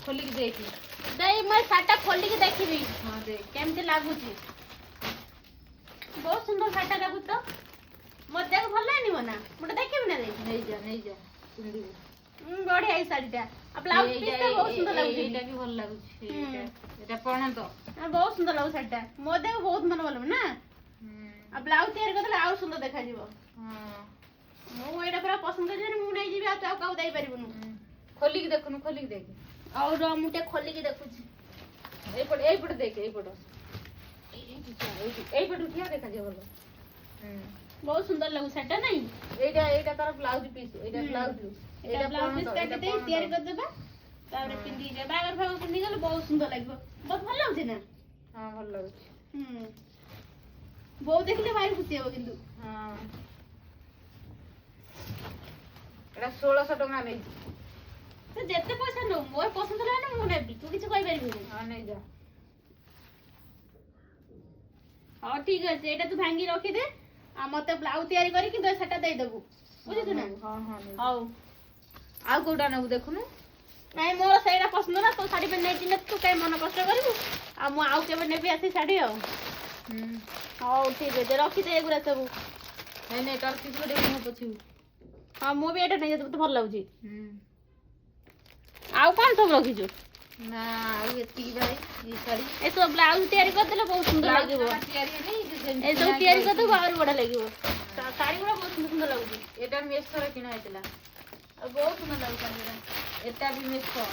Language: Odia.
ଖୋଲିକି ଦେଖି। ଦେଇ, ମୁଁ ଏ ଶାଢ଼ୀଟା ଖୋଲିକି ଦେଖିବି। ହଁ, ଦେଖ। କେମିତି ଲାଗୁଛି? ବହୁତ ସୁନ୍ଦର ଶାଢ଼ୀଟା ଲାଗୁଛି ତ। ମୋ ଦେହ ଭଲ ଲାଗିବ ନା? ମୁଁ ଟିକେ ଦେଖିବି ନା ଦେଇ? ନେଇଯା, ନେଇଯା, ପିନ୍ଧିବୁ। ବଢିଆ ଏଇ ଶାଢ଼ୀଟା। ଆଉ ବ୍ଲାଉଜ ଏଇଟା ପିସ୍ ଟା ବହୁତ ସୁନ୍ଦର ଲାଗୁଛି। ଏଇଟା ବି ଭଲ ଲାଗୁଛି ଏଇଟା। ଏଇଟା ପଣତ। ବହୁତ ସୁନ୍ଦର ଲାଗୁଛି ଶାଢ଼ୀଟା। ମୋ ଦେହ ବହୁତ ମନ ଭଲ ନା। ଆଉ ବ୍ଲାଉଜ ତିଆରି କରିଦେଲେ ଆଉ ସୁନ୍ଦର ଦେଖାଯିବ। ମୁଁ ଏଇଟା ପୁରା ପସନ୍ଦ କରିଛି, ମୁଁ ନେଇଯିବି। ଆଉ ତୁ ଆଉ କାହାକୁ ଦେଇପାରିବୁନୁ। ଖୋଲିକି ଦେଖୁନୁ, ଖୋଲିକି ଦେଖ। ଆଉ ର, ମୁଁ ଟିକେ ଖୋଲିକି ଦେଖୁଛି। ଏଇପଟ, ଏଇପଟେ ଦେଖ, ଏଇପଟ, ଏଇପଟ ଉଠିଆ ଦେଖାଯିବ ଭଲ। ବହୁତ ସୁନ୍ଦର ଲାଗୁଛି ଶାଢ଼ୀଟା, ନାଇଁ? ଏଇଟା, ଏଇଟା ତାର ବ୍ଲାଉଜ ପିସ୍ ଏଇଟା। ବ୍ଲାଉଜ। ଏଇଟା ବ୍ଲାଉଜ ପିସ୍ କାଟି ଦେଇ ତିଆରି କରିଦେବା, ତାପରେ ପିନ୍ଧିକି ଯିବା। ବାହାଘର ଫାଘର ପିନ୍ଧିକି ଗଲେ ବହୁତ ସୁନ୍ଦର ଲାଗିବ। ବହୁତ ଭଲ ଲାଗୁଛି ନା? ହଁ, ଭଲ ଲାଗୁଛି। ବୋଉ ଦେଖିଲେ ଭାରି ଖୁସି ହବ କିନ୍ତୁ। ହଁ, ଏଇଟା 1600 ଟଙ୍କା ନେଇଛି। ତୁ ଯେତେ ପଇସା ନଉ, ମୋର ପସନ୍ଦ ହେଲା ନା, ମୁଁ ନେବି। ତୁ କିଛି କହିପାରିବୁନି। ହଁ, ନେଇଯା। ହଉ, ଠିକ ଅଛି। ଏଇଟା ତୁ ଭାଙ୍ଗି ରଖିଦେ ଆଉ ମତେ ବ୍ଲାଉଜ ତିଆରି କରିକି ତୁ ସେଟା ଦେଇଦବୁ, ବୁଝୁଛୁ ନା? ହଁ, ନେଇଯା। ହଉ। ଆଉ କୋଉଟା ନେବୁ ଦେଖୁନୁ। ନାଇଁ, ମୋର ସେଇଟା ପସନ୍ଦ ନା। ତୋ ଶାଢୀ ପାଇଁ ନେଇଛି ନା, ତୁ କାଇଁ ମନ କଷ୍ଟ କରିବୁ? ଆଉ ମୁଁ ଆଉ କେବେ ନେବି ଆସି ଶାଢୀ ଆଉ। ହଉ, ଠିକ ଅଛି, ରଖିଦେ ଏଗୁରା ସବୁ। ନାଇଁ ନାଇଁ, ତାର କିଛି ଗୋଟେ ମୁଁ ପଛିବୁ। ହଁ, ମୁଁ ବି ଏଇଟା ନେଇଯାଉଛି, ମତେ ଭଲ ଲାଗୁଛି। ଆଉ କଣ ସବୁ ରଖିଛୁ? ନା, ଆଉ ଏତିକି ଭାଇ, ଏଇ ଶାଢୀ। ଏସବୁ ବ୍ଲାଉଜ ତିଆରି କରିଦେଲେ ବହୁତ ସୁନ୍ଦର ବ୍ଲାଉଜ ଲାଗିବ। ଜମା ତିଆରି ହେଇନି, ସେମିତି ଏସବୁ କିଣା ତିଆରି ହେଇକି। କରିଦେବୁ, ଆହୁରି ବଢିଆ ଲାଗିବ। ଶାଢୀ ଗୁଡା ବହୁତ ସୁନ୍ଦର ସୁନ୍ଦର ଲାଗୁଛି। ଏଇଟା ମେସୋରେ କିଣା ହେଇଥିଲା। ଆଉ ବହୁତ ସୁନ୍ଦର ଲାଗୁଛି ଶାଢୀ ଗୁଡା। ଏଟା ବି ମେସୋ।